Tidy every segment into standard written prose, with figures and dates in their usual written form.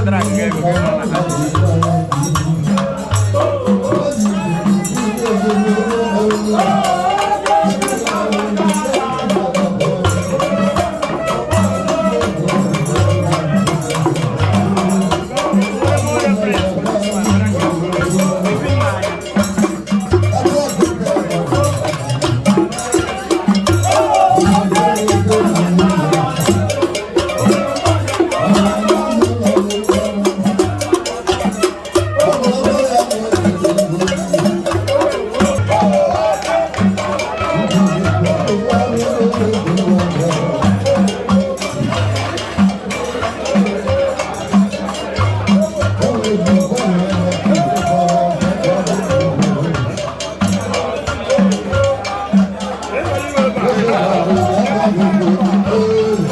Adara gị ego gị ma na ha.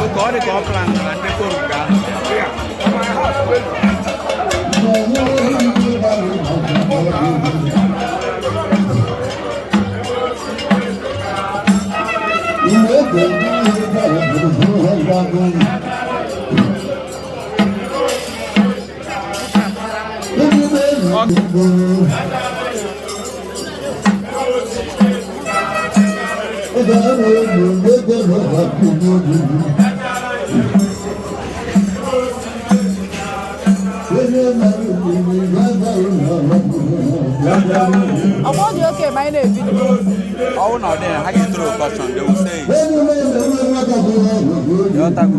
Oke ọ dị ka ọ plan na ndị forum ga-ahụ. Ọkwa ọ dị oke ma anyị na-ebido. Ọwụ na ọ dịghị, ha ga-etoro caution, they will say it. Ịghọtago?